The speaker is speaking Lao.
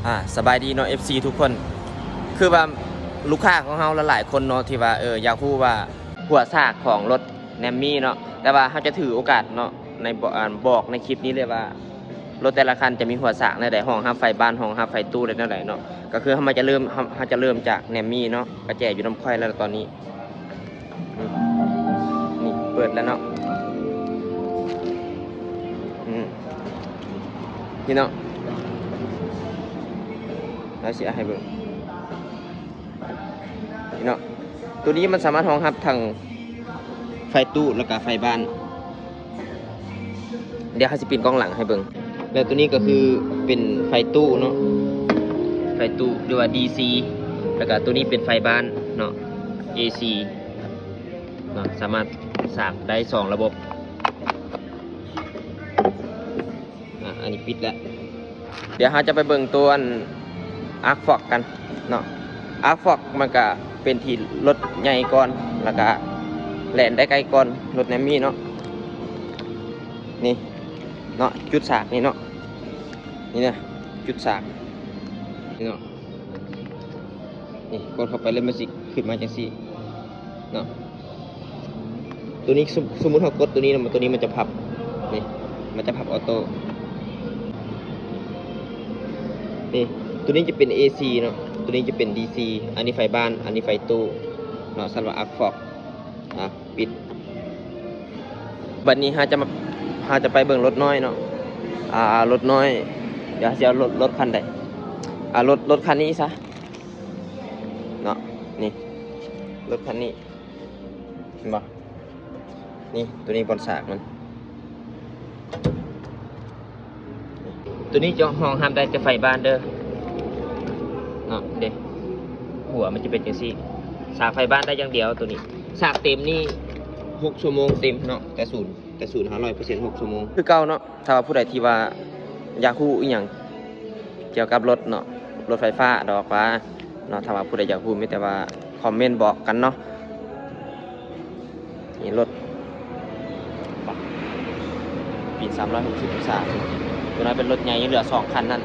ອ່າ ສະບາຍດີເນາະ ເອັຟຊີ ທຸກຄົນ. ຄືວ່າລູກຄ້າຂອງເຮົາຫຼາຍໆຄົນເນາະ ທີ່ວ່າ ເອີ ຢາກຮູ້ວ່າຫົວສາກຂອງລົດແນມມີເນາະ, ແຕ່ວ່າເຮົາຈະຖືໂອກາດເນາະ ໃນ ບ- ອ່າ ບອກໃນຄລິບນີ້ເລີຍວ່າ ລົດແຕ່ລະຄັນຈະມີຫົວສາກແນວໃດ, ຮອງຮັບໄຟບ້ານ, ຮອງຮັບໄຟຕູ້ ແນວໃດເນາະ. ກໍຄືເຮົາມາຈະເລີ່ມ ເຮົາ ເຮົາຈະເລີ່ມຈາກແນມມີເນາະ, ກະແຈຢູ່ນຳຂ້ອຍແລ້ວຕອນນີ້. ອືມ ນີ້ເປີດແລ້ວເນາະ. ອືມ ນີ້ເນາະ ລາວຊິເອົາໃຫ້ເບິ່ງ ນີ້ເນາະ. ໂຕນີ້ມັນສາມາດຮອງຮັບທັງໄຟຕູ້ ແລ້ວກະໄຟບ້ານ. ດຽວເຮົາຊິປິ່ນກ້ອງຫຼັງໃຫ້ເບິ່ງ. ແລ້ວໂຕນີ້ກໍຄືເປັນໄຟຕູ້ເນາະ, ໄຟຕູ້ ຫຼືວ່າ ດີຊີ ແລ້ວກະໂຕນີ້ເປັນໄຟບ້ານເນາະ, ເອຊີ ເນາະ, ສາມາດສາກໄດ້ສອງລະບົບ. ອ່າ ອັນນີ້ປິດແລ້ວ. ດຽວເຮົາຈະໄປເບິ່ງຕົວ ອາກຟອກ ກັນເນາະ. ອາກຟອກ ມັນກະເປັນທີ່ລົດໃຫຍ່ກ່ອນ ແລ້ວກະແລ່ນໄດ້ໄກກ່ອນລົດແນມມີເນາະ. ນີ້ເນາະ ຈຸດສາກນີ້ເນາະ, ນີ້ນະ ຈຸດສາກນີ້ເນາະ. ນີ້ ກົດເຂົ້າໄປແລ້ວມັນຊິຂຶ້ນມາຈັ່ງຊີ້ເນາະ. ໂຕນີ້ ສົມ ສົມມຸດເຮົາກົດໂຕນີ້ແລ້ວ ໂຕນີ້ມັນຈະພັບ ນີ້ ມັນຈະພັບອອໂຕ້. ນີ້ ໂຕນີ້ຈະເປັນ ເອຊີ ເນາະ, ໂຕນີ້ຈະເປັນ ດີຊີ. ອັນນີ້ໄຟບ້ານ, ອັນນີ້ໄຟຕູ້ເນາະ, ສັນວ່າ ອາກຟອກ. ອ່າ ປິດ. ບັດນີ້ເຮົາຈະມາ ເຮົາຈະໄປເບິ່ງລົດນ້ອຍເນາະ. ອ່າ ລົດນ້ອຍ ດຽວເຮົາຊິເອົາລົດ ລົດຄັນໃດ? ອ່າ ລົດ ລົດຄັນນີ້ຊະເນາະ. ນີ້ ລົດຄັນນີ້ ເຫັນບໍ່? ນີ້ ໂຕນີ້ບ່ອນສາກມັນ. ໂຕນີ້ຈະຮອງຮັບໄດ້ແຕ່ໄຟບ້ານເດີເນາະ. ເດ້ ຫົວມັນຈະເປັນຈັ່ງຊີ້, ສາກໄຟບ້ານໄດ້ຢ່າງດຽວໂຕນີ້. ສາກເຕັມນີ້ຫົກຊົ່ວໂມງເຕັມເນາະ, ແຕ່ສູນ ແຕ່ສູນ ຫ້າຮ້ອຍເປີເຊັນ ຫົກຊົ່ວໂມງຄືເກົ່າເນາະ. ຖ້າວ່າຜູ້ໃດທີ່ວ່າຢາກຮູ້ອີ່ຫຍັງກ່ຽວກັບລົດເນາະ, ລົດໄຟຟ້າດອກວ່າເນາະ, ຖ້າວ່າຜູ້ໃດຢາກຮູ້ ມີແຕ່ວ່າຄອມເມັນບອກກັນເນາະ. ນີ້ລົດ ປີນສາມຮ້ອຍຫົກສິບອົງສາ, ຕົວນັ້ນເປັນລົດໃຫຍ່ ຍັງເຫຼືອສອງຄັນນັ້ນ.